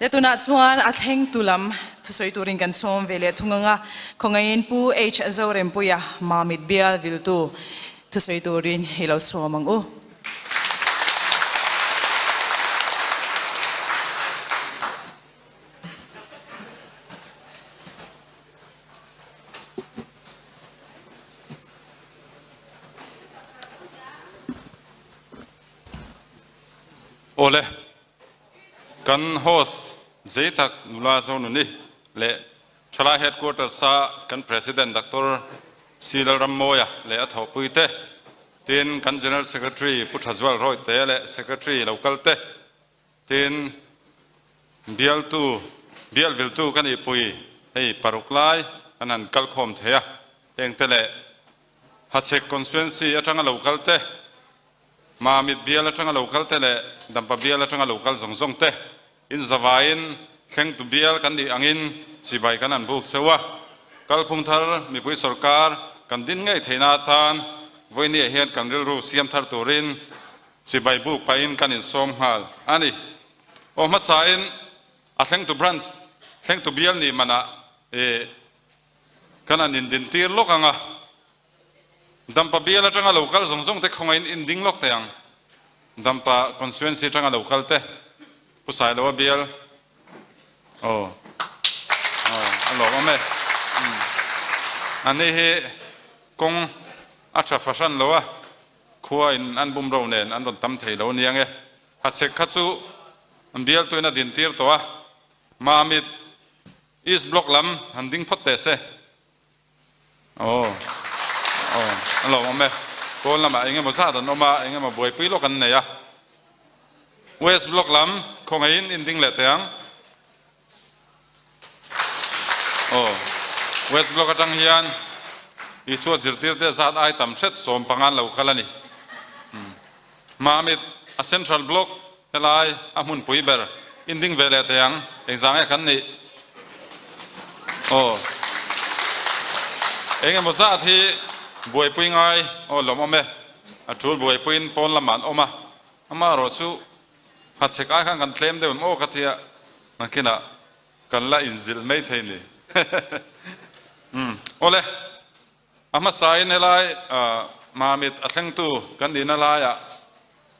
Le tunah chuan a thlengtu lam thusawi turin kan sawm ve leh thung ang a, khawngaihin Pu H Zorempuia Mamit bial viltu thusawi turin i lo sawm ang u. Awle, kan host zei tak nula Zonuni leh Thalai Headquarters a kan President Doctor C Lalrammawia leh a thawhpui te, tin kan General Secretary Pu Thazual Rawite leh Secretary lo kal te, Tin, bialtu, bial viltu ka nihpui hei paruk lai an han kal khawm thei a, hengte leh Hachhek Constituency atanga lo kal te, Mamit bial atanga lo kal te leh Dampa bial atanga lo kal zawng zawng te inzavaiin thlengtu bial kan nih angin chibai kan han buk cheu a. Kalphung thar mipui sorkar kan din ngei theihna atan vawinia hian kan rilru siam thar turin Chibai buk pahin kan insawm nghal a ni. Aw hmasain a thlengtu branch, thlengtu bial nih manah i kan han indintir lawk ang a. Dampa bial atanga lo kal zawng zawng te khawngaihin inding lawk teh ang. Dampa constituency atanga lo kal te, Pu Sailoa bial, aw, aw, a lawm awm e. Ani hi kawng a tha fahran lo a. Khua in an bum ro nen an rawn tam thei lo aniang e. Hachhek kha chu an bialtuin a din tir tawh a, Mamit East Block lam han ding phawt teh se. Aw, aw, a lawmawm e. Pawn lamah eng emaw zat an awm a, eng emaw buaipui lawk an nei a. West Block lam khawngaihin in ding leh teh ang. Aw, West Block atang hian Isua zirtirte zat ai tam hret 15 an lo kal a ni. Mamit a Central Block helai a hmunpui ber in ding ve leh thei ang, engzah nge kan nih? Aw, eng emaw zat hi buaipui ngai aw lawmawm e, a tul buaipuiin pawn lamah an awm a, amaherawh chu Hachhek ai khan kan tlem deuh em aw ka tia nakinah kan la inzilh mai thei ni. Umm awle a hmasain helai Mamit a thlengtu kan nihna laiah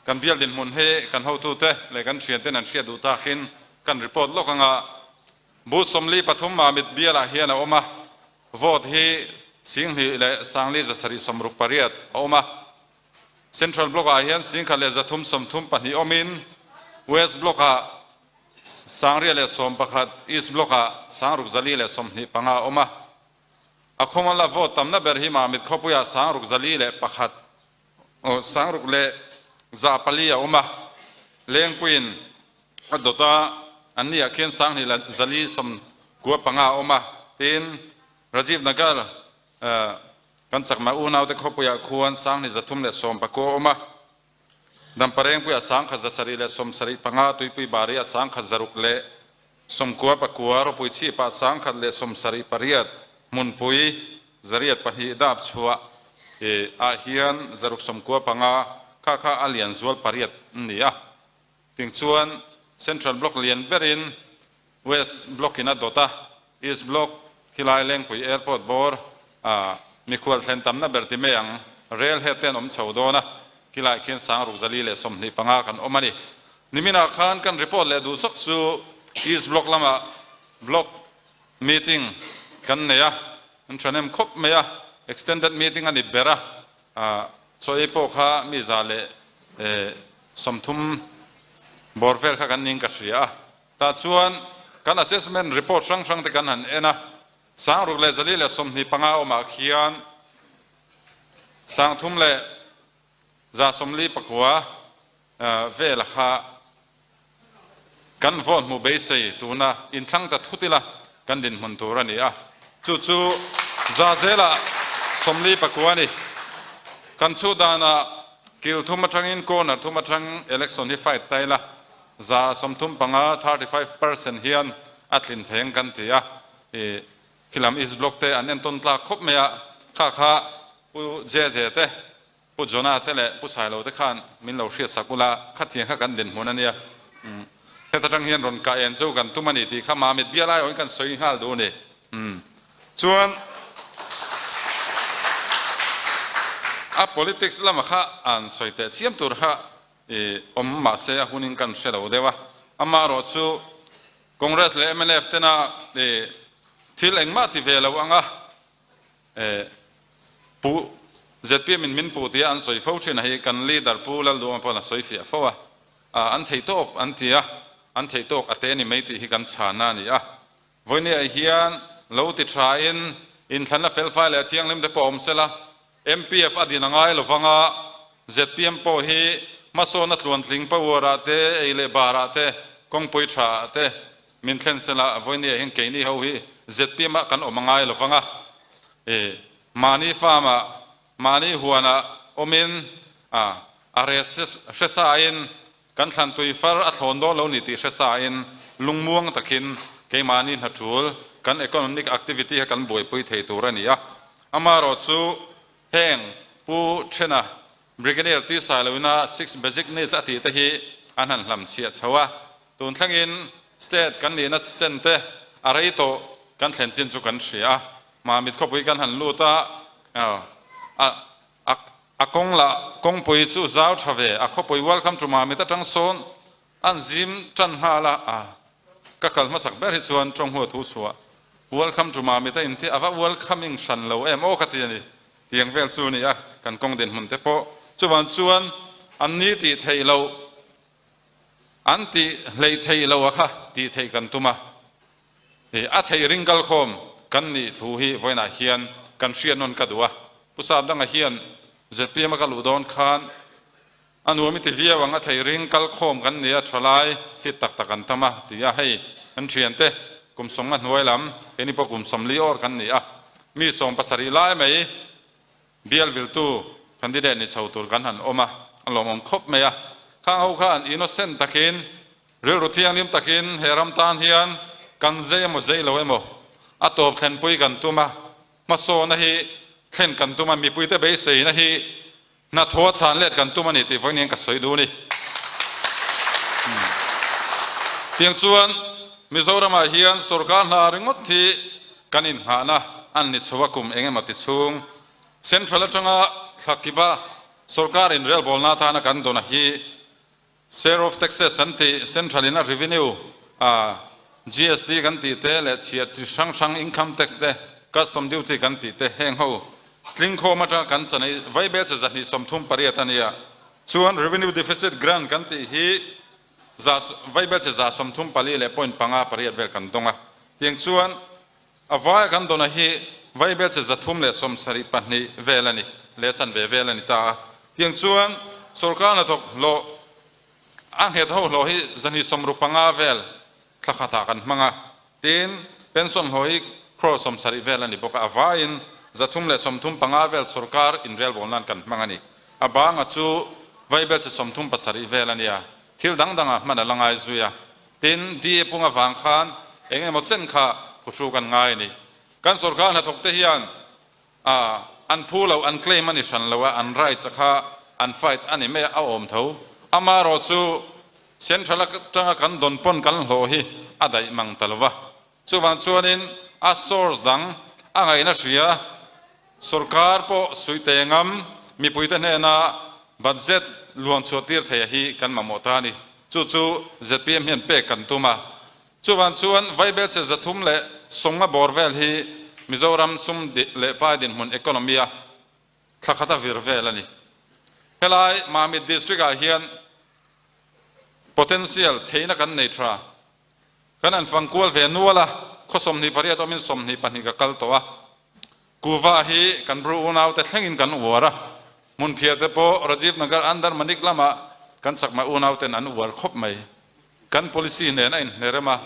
kan bial dinhmun hi kan hotute leh kan thianten an hriat duh takin kan report lawk anga booth 43 Mamit bialah hian a awm a, vote hi 27,168 a awm a. Central Block ah hian 1332 awmin West Block ah 911, East Block ah 6425 a awm a. A khawma la vote tamna ber hi Mamit khawpui ah 6401, aw, 6104 a awm a. Lengpuiin a dawt a, anni ah khian 2495 a awm a. Tin, Rajiv Nagar, Kan chakma unaute khawpuiah khuan 2319 a awm a, Damparengpuiah 1775, Tuipuibariah 1699, Ropuichhipah 1078, Hmunpui 802 dap chhuah ah hian 695, kha kha a lian zual pariat an ni a. Ting chuan Central Block lian berin West Block in a dawt a, East Block, khilai Lengpui Airport bawr a mikhual thlen tamna ber ti mai ang, rail head te an awm chho dawn a, khilai khian 6425 kan awm a ni. Niminah khan kan report leh duh zawk chu East Block lamah Block meeting kan nei a, an thahnem khawp mai a, extended meeting a ni ber a, chaw ei pawh kha mi 130 bawr vel kha kan ning ka hria a. Tah chuan kan assessment report hrang hrang te kan han en a, 6125 awmah khian 3149 vela kha kan vote hmuh beisei tuna inthlang ta thut ila kan dinhmun tur a ni a, chu chu za zela 49 a ni. Kan chhuh danah kil thum atangin corner thum atang election hi fight ta ila, 35%, 35%, hian a tlin thei ang kan ti a, i khilam East Block te an entawn tlak khawp mai a, kha kha Pu JJ te, Pu Jonah te leh Pu Sailo te khan min lo hriatsak ula, khatiang kha kan dinhmun a nia. Heta tang hian rawn kah en chu kan tum a ni tih kha Mamit bial aiawhin kan sawi nghal duh a ni. Umm. Chuan a politics lama kha an sawi teh chiam tur kha i awm mahse a hunin kan hre lo deuh a. Amaherawh chu Congress leh mnf tena i thil engmah ti ve lo anga Pu zpm in min puh tia an sawi fo thin a hi kan leader Pu Lalduhawma pawhin a sawi fiah fo a, an thei tawk an ti a, an thei tawk a te ni mai tih hi kan chhana a ni a. Vawinia hian lo ti tha in inthlanna felfai leh thianghlim te pawh awm sela, MPF a din a ngai lovanga zpm pawh hi hmasawnna tluantling power ah te, ei leh bar ah te, kawngpui tha ah te Min thlen sela, vawinia hian keini ho hi zpm ah kan awm a ngai lovang a, i mahni farm ah, mahni huan ah awmin a a re hre sa in kan thlan tui far a thlawn dawn lo ni tih hre sa in lungmuang takin keimahni hna tul kan economic activity kha kan buaipui thei tur a ni a. Amaherawh chu heng Pu Thena Brigadier T Sailoina six basic needs a tih te hi an han hlam chhiah chho a, tun thlengin state kan nihna chen te a rei tawh kan thlen chin chu kan hria a, Mamit khawpui kan han lut a, a a kawng lah kawngpui chu zau tha ve, a khawpui welcome to Mamit atang sawn an zim tan nghal a, a ka kal hmasak ber hi chuan tawng huat hu chhuah welcome to Mamit a inti a va welcoming hran lo em aw ka ti a ni. Tiang vel chu a ni a, kan kawng dinhmun te pawh chuvan chuan an ni tih theih loh, an tih hleih theih loh a kha tih theih kan tum a, i a theih ring kalkhawm kan nih thu hi vawiinah hian kan hriat nawn ka duh a. Pu Sapdanga hian zpm a ka luh dawn khan a nuam i ti viau ang, a theih ring kalkhawm kan ni a, thalai fit tak tak an tam a ti a, hei kan thiante kum sawmnga hnuai lam, keini pawh kum 40 awr kan ni a, mi 70 lai mai bial viltu candidate ni chho tur kan han awm a, a lawmawm khawp mai a, khang ho khan innocent takin rilru thianghlim takin he ram tan hian kan zei emaw zei lo emaw a tawp thlenpui kan tum a, hmasawna hi thlen kan tum a, mipuite beiseina hi Hnathawh a chhan let kan tum a ni tih vawiin hian ka sawi duh a ni. Tiang chuan Mizoramah hian sorkar hna ringawt hi kan inngahna an ni chho a kum eng emaw ti chhung Central atanga thlakipa sorkar inrelbawlna atana kan dawn a hi Share of taxes an tih, Central in a revenue a GST kan tih te leh chhiah chi hrang hrang income tax te, custom duty kan tih te heng ho tlingkhawm atanga kan chan hi vaibel che 238 a nia. Chuan revenue deficit grant kan tih hi za vaibel che 134 leh point panga pariat vel kan dawng a. Tiang chuan a vaia kan dawn a hi vaibel che 372 vel a ni leh chanve vel a ni ta a. Tiang chuan sorkar hnathawk hlawh a nghet ho hlawh hi 265 vel thla khatah kan hmang a, tin pension hlawh hi crore 70 vel a ni bawk a, a vaiin 335 vel sorkar inrelbawl nan kan hmang a ni. A banga chu vaibel che 37 vel a nia, thil dang dangah hman a la ngai zui a, tin DA pung avang khan eng emaw chen kha phuhru kan ngai a ni. Kan sorkar hnathawk te hian A, an phu lo, an claim a ni hran lo a, an rights a kha an fight a ni mai a, a awm tho. Amaherawh chu Central atanga kan dawn pawn kan hlawh hi a daih mang ta lo va. Chuvang chuanin a source dang a ngaihna hria, sorkar pawh suite ngam, mipuite hnena budget luan chhuah tir theia hi kan mamawh ta a ni. Chu chu zpm hian pek kan tum a. Chuvang chuan vaibelchhe 350 bawr vel hi Mizoram sum leh pai dinhmun economy a thla khat a vir vel a ni. Helai Mamit District ah hian potential theihna kan nei tha. Kan an fang kual ve nual a, khaw 28 awmin 22 ka kal tawh a. Kuva hi kan bru unaute thlengin kan uar a, hmunphiah te pawh Rajiv Nagar Andar Manik lamah kan chakma unauten an uar khawp mai. Kan policy nen a inhnerem a,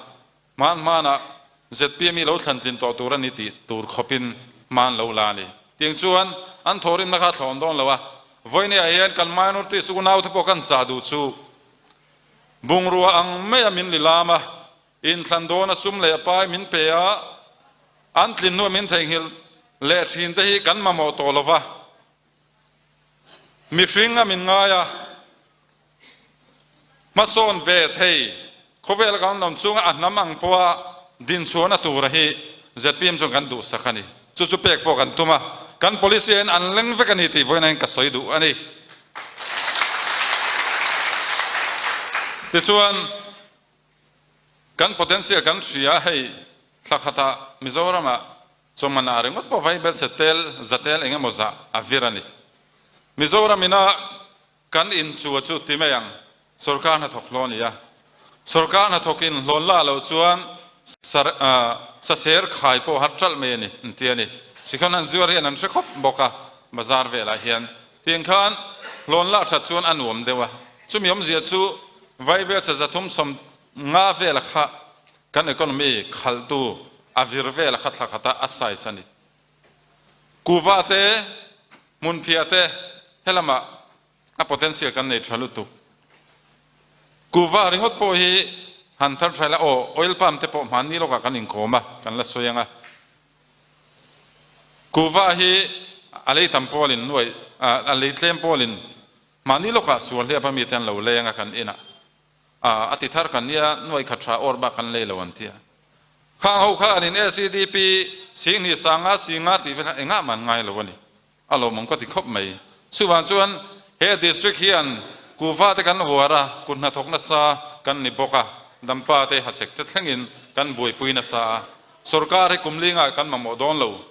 hman hmanah zpm hi lo thlantlin tawh tur a ni tih tur khawpin hman lo la a ni. Tiang chuan an thawhrimna kha a thlawn dawn lo a, vawinia hian kan minorities unaute pawh kan chah duh chu bungrua ang maia min lilam a, inthlan dawna sum leh pai min pe a, an tlin hnuah min theihnghilh leh thin te hi kan mamawh tawh lo va, mihring a min ngai a, hmasawn ve thei. Khawvel kan awm chunga a hnam ang pawha dinchhuahna tura hi zpm chuan kan duhsak a ni. Chu chu pek pawh kan tum a, kan policy ah hian an leng vek a ni tih vawiin ka sawi duh a ni. Tichuan, kan potential kan hria hei thla khatah Mizoramah chawhmana ringawt pawh vaibelchhe tel za tel eng emaw zah a vir a ni. Mizoram ina Kan in chu a chu ti mai ang, sorkar hnathawk hlawh a ni a. Sorkar hnathawk in hlawn lah loh chuan sar saser khai pawh har ṭalh mai a ni, an ti a ni. Sikhawn han zuar hian an hre khawp bawk a, bazar velah hian. Tiang khan hlawn lah ṭhat chuan a nuam deuh a. Chumi awmzia chu Vaibelchhe 350 vela kha kan economy khalhtu a vir vela kha thla khatah a size a ni. Kuva te, hmunphiah te helamah a potential kan nei tha lutuk. Kuva ringawt pawh hi han thar tha ila aw, oil palm te pawh hmanni lawkah kan inkawm a, kan la sawi ang a. Kuva hi a lei tam pawlin nuai, a lei tlem pawlin hmanni lawkah sual hliap a mite an lo leng a kan inah. A ti thar kan nia, nuai khat tha awr bak kan lei lo an ti a. Khang ho kha an in SEDP Singhni Sanga Singa tih vel kha engah mah an ngai lo a ni. A lawmawm ka ti khawp mai. Chuvang chuan he district hian kuhva te kan uar a, kut hnathawk nasa kan ni bawk a, dampa te hachhek te thlengin kan buaipui nasa a. Sorkar hi kum lingah kan mamawh dawn lo.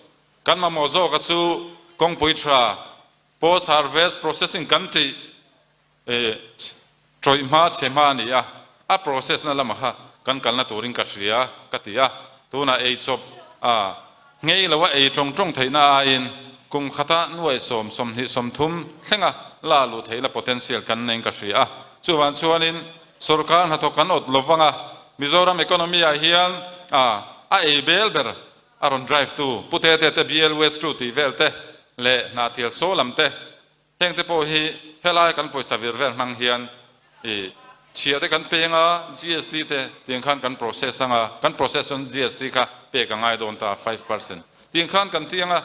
Kan mamawh zawka chu kawngpui tha, post harvest processing kan tih, E, tawih hma chhe hma a ni a, a process na lamah kha kan kalna turin ka hria ka ti a, tunah ei chawp a nghei lo a ei tawng tawng theihna aiin kum khata nuai sawm 20 30 thlenga la luh theihna potential kan neiin ka hria a, chuvang chuanin sorkar hnathawk kan awt lo vang a, Mizoram economy ah hian a a ei bel ber a rawn drive tu Pu Tete te BL West tu tih vel te leh Hnahthial saw lam te Heng te pawh hi helai kan pawisa vir vel hmang hian i chhia te kan peng a, GST te tiang khan kan process anga, kan process chuan GST kha pek a ngai dawn ta 5% tiang khan kan ti anga,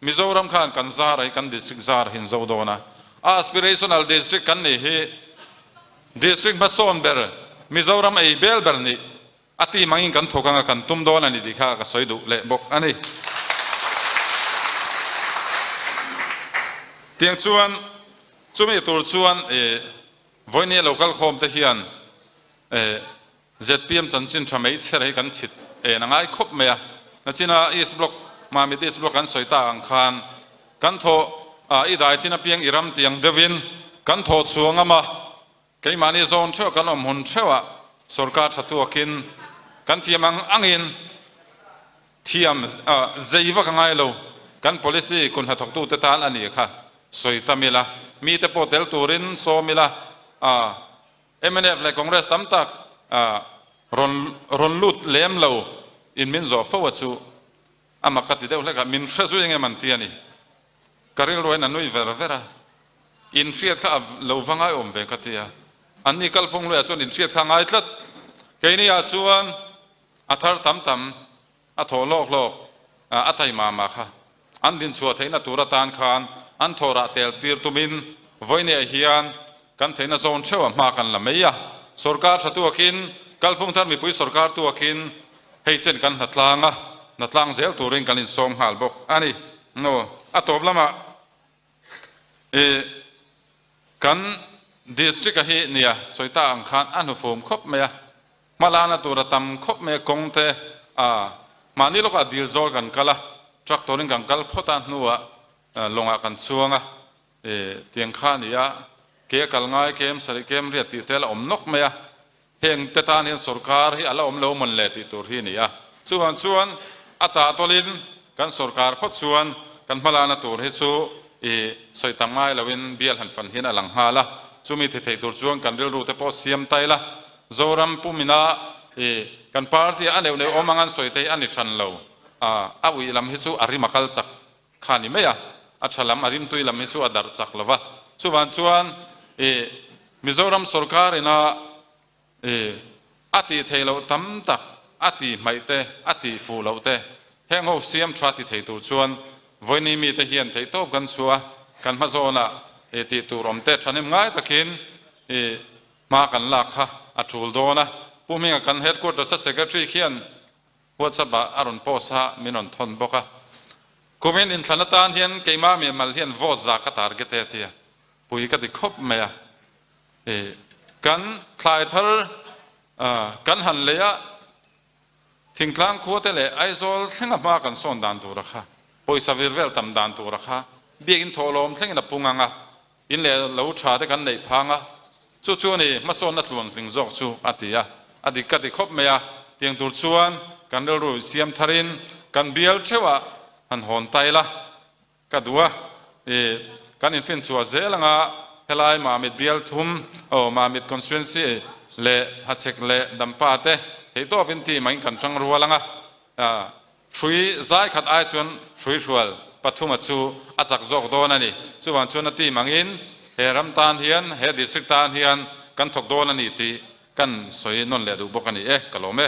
Mizoram khan kan zar hi kan district zar hi an zo dawn a, a aspirational district kan nih hi district hmasawn ber Mizoram ei bel ber nih A ti mangin kan thawk anga kan tum dawn a ni tih kha ka sawi duh leh bawk a ni. Tiang chuan chumi tur chuan i vawinia lo kal khawm te hian zpm chanchin tha mai chher hi kan chhit en a ngai khawp mai a. Nachina East Block, Mamit East Block an sawi ta ang khan kan thawh i dai chin apiang i ram tiang deuhin kan thawh chhuang ngam a. Keimahni zawn theuh kan awm hun theuhah sorkar tha tuakin kan thiam ang angin thiam zei vak a ngai lo. Kan policy kun hnathawktute tan a nih kha sawi tam ila, mite pawh tel turin sawm ila, mnf leh Congress tam tak rawn rawn lut lem lo in min zawh fo a chu a mak ka ti deuh hlek a, min hre zui engem an ti a ni. Ka rilruain a nui ver ver a. Inhriat kha a lo va ngaiawm ve ka ti a, anni kalphung luiah chuan inhriat kha a ngai tlat. Keiniah chuan a thar tam tam, a thaw hlawk hlawk, a thai mah mah kha an dinchhuah theihna tur atan khan an thawhrah tel tir tumin vawineah hian kan theihna zawn theuh a hma kan la mai a. Sorkar tha tuakin, kalphung thar mipui sorkar tuakin hei chen kan hnatlang a, hnatlang zel turin kan insawm nghal bawk a ni. A tawp lamah. I kan district a hi nia sawi ta ang khan a hnufum khawp mai a, hmalana tur a tam khawp mai a, kawng te a mahni lawkah dil zawl kan kal a, tractor in kan kal phawt a hnuah lawngah kan chuang a, i tiang kha a ni a, ke a kal ngai kem sarih kem riat tih te la awm nawk mai a, Heng te tan hian sorkar hi a la awm lo mawn le tih tur hi a ni a. Chuvang chuan a tahtawlin kan sorkar phawt chuan kan hmalakna tur hi chu i sawi tam ngai loin bial han fan hian a lang nghal a. Chumi thi thei tur chuan kan rilru te pawh siam ta ila. Zoram pumina i kan party a neuh neuh awm ang an sawi te hi a ni hran lo. A uih lam hi chu a rim a kal chak kha a ni mai a. A tha lam a rimtui lam hi chu a darh chak lo va. Chuvang chuan i Mizoram sorkar ina i a tih theih loh tam tak, a tih hmaih te, a tih fuh loh te, heng ho siam tha ti thei tur chuan vawiini mite hian theihtawp kan chhuah a, kan hma zawnah i tih tur awm te thahnem ngai takin i hma kan lak kha a tul dawn a. Pu Hminga kan headquarters a secretary khian WhatsApp ah a rawn post a, min rawn thawn bawk a. Kumin inthlan atan hian keimah mimal hian vote za ka target e a ti a, pui ka ti khawp mai a. Kan thlai thar kan han lei a, Thingtlang khua te leh Aizawl thlenga hma kan sawn dan tura kha, pawisa vir vel tam dan tura kha biakin thawhlawm thlengin a pung ang a, in leh lo tha te kan neih phang a, chu chu a ni hmasawnna tluangtling zawk chu a ti a, a dik ka ti khawp mai a, tiang tur chuan kan rilru siam tharin kan bial theuhah han hawn ta ila. Ka duh a, i kan infinchhuah zel anga helai Mamit bial thum, aw Mamit constituency leh Hachhek leh Dampa te theihtawp in team angin kan tang rual anga, hrui zai khat ai chuan hrui hrual pathuma chu a chak zawk dawn a ni. Chuvang chuan a team angin he ram tan hian, he district tan hian kan thawk dawn a ni tih kan sawi nawn leh duh bawk a ni e, ka lawm e.